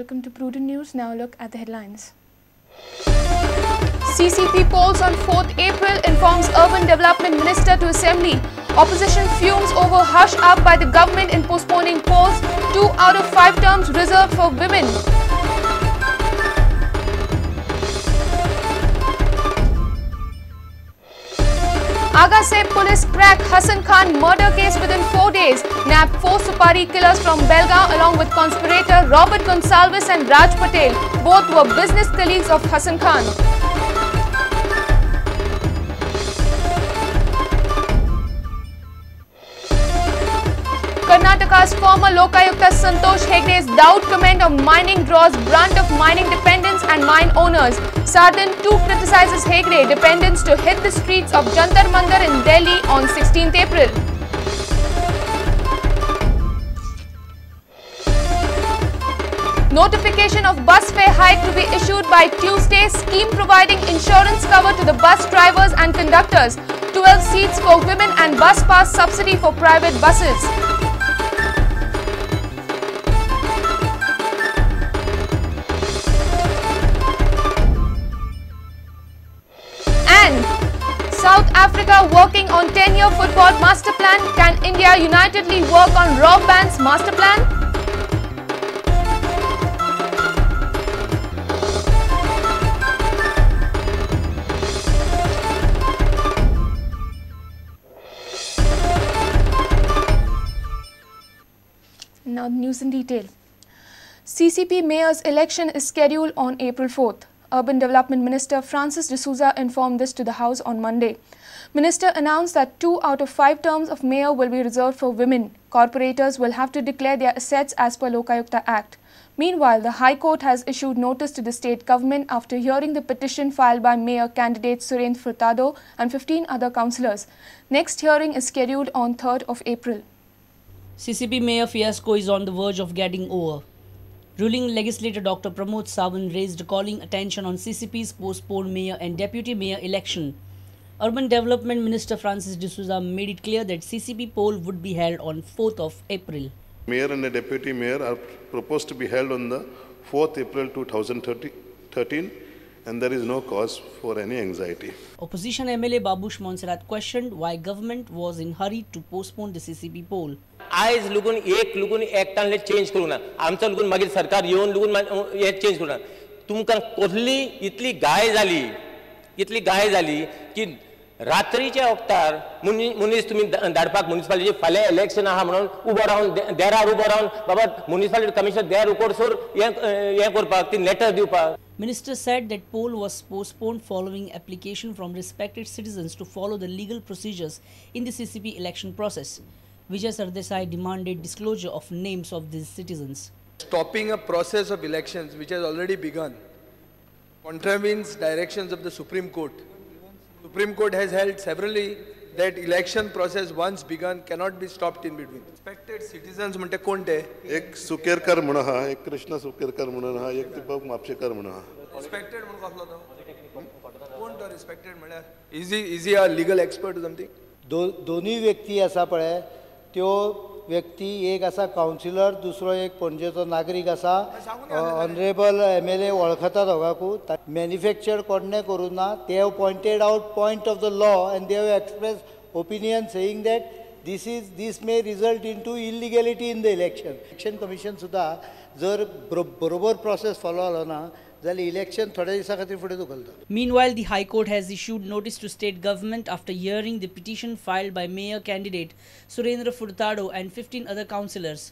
Welcome to Prudent News. Now look at the headlines. CCP polls on 4th April informs Urban Development Minister to Assembly. Opposition fumes over hush up by the government in postponing polls. 2 out of 5 terms reserved for women. Agassaim police crack Hassan Khan murder case within 4 days. Nab 4 supari killers from Belgaum along with conspirator Robert Gonsalves and Raj Patel. Both were business colleagues of Hassan Khan. Karnataka's former Lokayukta Santosh Hegde's doubt comment on mining draws brunt of mining dependents and mine owners. Sardin too criticizes Hegde dependents to hit the streets of Jantar Mantar in Delhi on 16th April. Notification of bus fare hike to be issued by Tuesday. Scheme providing insurance cover to the bus drivers and conductors. 12 seats for women and bus pass subsidy for private buses. South Africa working on 10-year football master plan. Can India unitedly work on Rob Band's master plan? Now the news in detail. CCP mayor's election is scheduled on April 4th. Urban Development Minister Francis D'Souza informed this to the House on Monday. Minister announced that 2 out of 5 terms of mayor will be reserved for women. Corporators will have to declare their assets as per Lokayukta Act. Meanwhile, the High Court has issued notice to the state government after hearing the petition filed by mayor candidate Surendra Furtado and 15 other councillors. Next hearing is scheduled on 3rd of April. CCP mayor fiasco is on the verge of getting over. Ruling legislator Dr. Pramod Sawant raised calling attention on CCP's postponed mayor and deputy mayor election. Urban Development Minister Francis D'Souza made it clear that CCP poll would be held on 4th of April. Mayor and the deputy mayor are proposed to be held on the 4th April 2013 and there is no cause for any anxiety. Opposition MLA Babush Monserrat questioned why government was in hurry to postpone the CCP poll. आयज लुगून एक Lugun एकटान change करूं ना आमचो लुगून मागीर सरकार येवन लुगून हे change करूं ना तुमकां कसली इतली गाय जाली इतली गाय जाली की रात्रीच्या वक्तार मनीस तुमी धाडपाक म्युनिसिपालिटी फाल्यां इलेक्शन आहा म्हणून उबो रावन देरार उबो रावन बाबा म्युनिसिपालिटी कमिशनर देर उकोडसर हें करपाक ती लेटर दिवपाक. Minister said that poll was postponed following application from respected citizens to follow the legal procedures in the CCP election process. Vijay Sardesai demanded disclosure of names of these citizens. Stopping a process of elections which has already begun contravenes directions of the Supreme Court. Supreme Court has held severally that election process once begun cannot be stopped in between. Respected citizens म्हणजे कोणते? एक सुकेरकर म्हणून हा, एक कृष्णा सुकेरकर म्हणून हा, एक दीपक म्हापशेकर म्हणून हा. Respected म्हणून कसलो तो? कोण तो respected म्हळ्यार? Is he a legal expert or something? दोन्ही व्यक्ती आसा पळय त्यो व्यक्ती एक आसा कावन्सिलर दुसरो एक पणजेचो नागरीक आसा. ऑनरेबल MLA वळखता दोगांकू. मॅन्युफॅक्चर कोणें करूं ना. They have pointed out point of the law and they have express opinion saying that this may result into illegality in the election. Election commission सुद्दां जर बरोबर प्रोसेस फॉलो जालो ना जाल्यार इलेक्शन थोड्या दिसां खातीर फुडें धुकलता. Meanwhile, the High Court has issued notice to state government after hearing the petition filed by mayor candidate Surendra Furtado and 15 other councillors.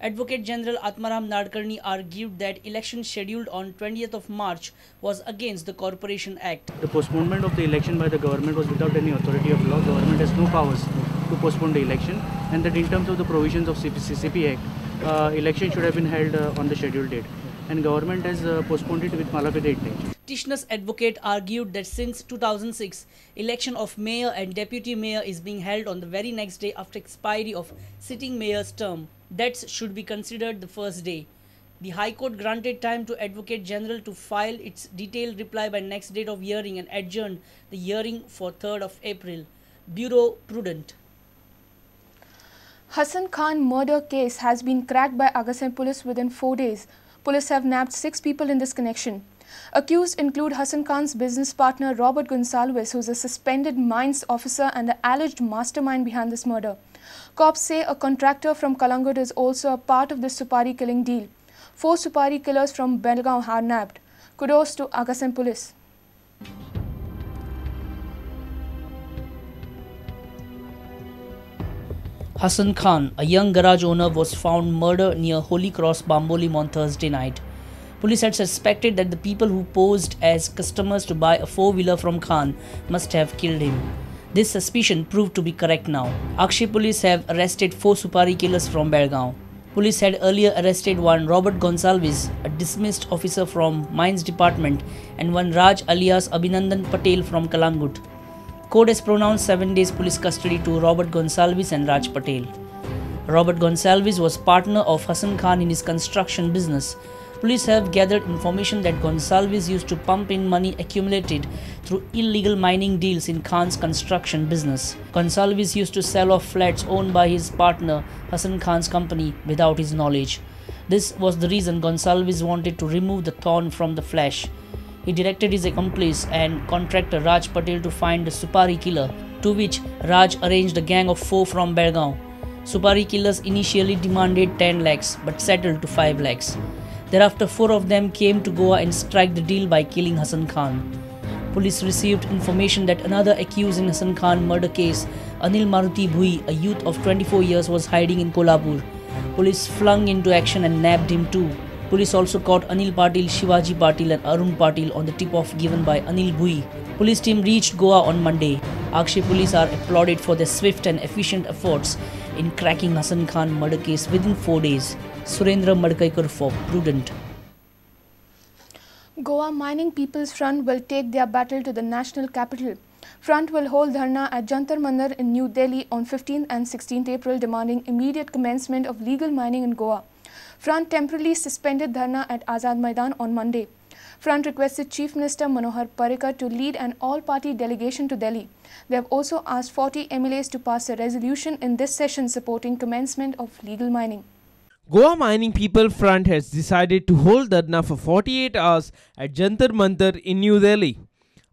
Advocate General Atmaram Nadkarni argued that election scheduled on 20th of March was against the Corporation Act. The postponement of the election by the government was without any authority of law. Government has no powers to postpone the election, and that in terms of the provisions of CCP Act, election should have been held on the scheduled date, and government has postponed it with mala fide intention. Petitioner's advocate argued that since 2006, election of mayor and deputy mayor is being held on the very next day after expiry of sitting mayor's term. That should be considered the first day. The High Court granted time to Advocate General to file its detailed reply by next date of hearing and adjourned the hearing for 3rd of April. Bureau Prudent. Hassan Khan murder case has been cracked by Agassaim police within 4 days. Police have nabbed 6 people in this connection. Accused include Hassan Khan's business partner Robert Gonsalves, who is a suspended mines officer and the alleged mastermind behind this murder. Cops say a contractor from Calangute is also a part of this supari killing deal. 4 supari killers from Belgaum are nabbed. Kudos to Agassaim Police. Hassan Khan, a young garage owner, was found murdered near Holy Cross, Bambolim on Thursday night. Police had suspected that the people who posed as customers to buy a four-wheeler from Khan must have killed him. This suspicion proved to be correct now. Akshay police have arrested 4 supari killers from Belgaum. Police had earlier arrested one Robert Gonsalves, a dismissed officer from Mines Department, and one Raj alias Abhinandan Patel from Calangute. Court has pronounced 7 days police custody to Robert Gonsalves and Raj Patel. Robert Gonsalves was partner of Hassan Khan in his construction business. Police have gathered information that Gonsalves used to pump in money accumulated through illegal mining deals in Khan's construction business. Gonsalves used to sell off flats owned by his partner Hassan Khan's company without his knowledge. This was the reason Gonsalves wanted to remove the thorn from the flesh. He directed his accomplice and contractor Raj Patel to find the supari killer, to which Raj arranged a gang of 4 from Belgaum. Supari killers initially demanded 10 lakhs but settled to 5 lakhs. Thereafter, 4 of them came to Goa and strike the deal by killing Hassan Khan. Police received information that another accused in Hassan Khan murder case, Anil Maruti Bhui, a youth of 24 years, was hiding in Kolhapur. Police flung into action and nabbed him too. Police also caught Anil Patil, Shivaji Patil and Arun Patil on the tip-off given by Anil Bhui. Police team reached Goa on Monday. Akshay police are applauded for their swift and efficient efforts in cracking Hassan Khan murder case within 4 days. Surendra Madkaikar for Prudent. Goa Mining People's Front will take their battle to the national capital. Front will hold dharna at Jantar Mandir in New Delhi on 15th and 16th April, demanding immediate commencement of legal mining in Goa. Front temporarily suspended dharna at Azad Maidan on Monday. Front requested Chief Minister Manohar Parrikar to lead an all-party delegation to Delhi. They have also asked 40 MLAs to pass a resolution in this session supporting commencement of legal mining. Goa Mining People Front has decided to hold dharna for 48 hours at Jantar Mantar in New Delhi.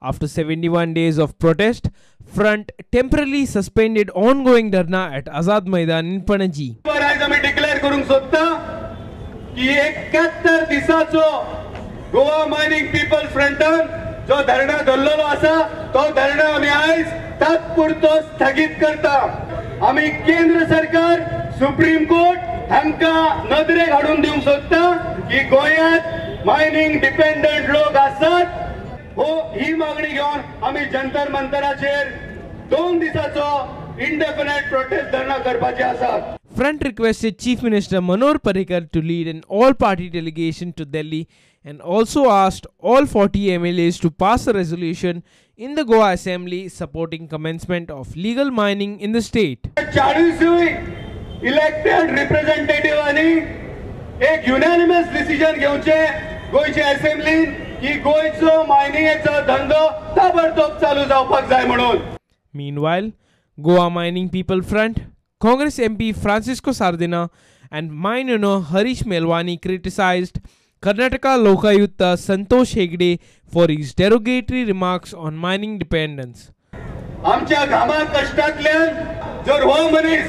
After 71 days of protest, Front temporarily suspended ongoing dharna at Azad Maidan in Panaji. Declare करूंक सोदता की 71 दिसाचो Goa mining people फ्रंटान जो धरणा धरलेलो आसा तो धरणा आमी आयज तात्पुरतो स्थगीत करता. आमी केंद्र सरकार, सुप्रीम कोर्ट हांकां नदरेक हाडून दिवंक सोदता की गोंयांत मायनिंग डिपेंडंट लोक आसात. हो ही मागणी घेवन आमी जंतर मंतराचेर 2 दिसाचो इंडेफिनेट प्रोटेस्ट धरणा करपाचे आसात. Front requested Chief Minister Manohar Parrikar to lead an all-party delegation to Delhi and also asked all 40 MLAs to pass a resolution in the Goa Assembly supporting commencement of legal mining in the state. 40 elected representative एक unanimous decision घेवचे गोंयचे असेंब्लीन की गोंयचो मायनिंगेचो धंदो ताबडतोब चालू जावपाक जाय म्हणून. Meanwhile, Goa Mining People Front, Congress MP Francisco Sardinha and mine owner Harish Melwani criticized Karnataka Lokayukta Santosh Hegde for his derogatory remarks on mining dependence. आमच्या घामा कष्टांतल्यान जर हो मनीस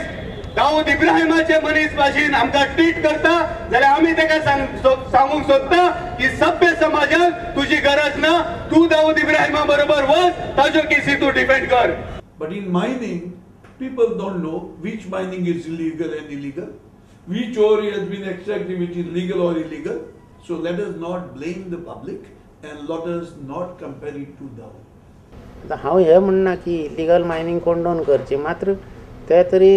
दाऊद इब्राहिमाचे मनीस भाशेन आमकां ट्रीट करता जाल्यार आमी ताका सांगूंक सोदता की सभ्य समाजान तुजी गरज ना, तूं दाऊद इब्राहिमा बरोबर वच, ताज्यो केसी तूं डिफेंड कर. But in mining, people don't know which mining is legal and illegal, which ore has been extracted which is legal or illegal. So let us not blame the public and let us not compare it to Dawood. हांव हें म्हणना की illegal mining condone करचें, मात्र ते तरी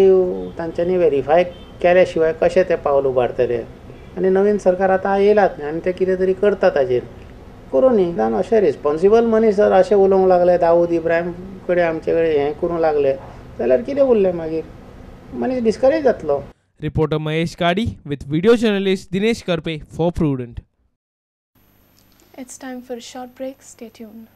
तांच्यांनी verify केल्या शिवाय कशें तें पावल उबारतले. आनी नवीन सरकार आतां येयलात न्ही आनी ते कितें तरी करता ताजेर करूं न्ही. कारण अशें रिस्पोन्सिबल मनीस जर अशें उलोवंक लागले, दाऊद इब्राहिम कडेन आमचे कडेन हें करूंक लागले जाल्यार कितें उरलें मागीर, मनीस डिस्करेज जातलो. Reporter Mahesh Kadi with video journalist Dinesh Karpe for Prudent. It's time for a short break. Stay tuned.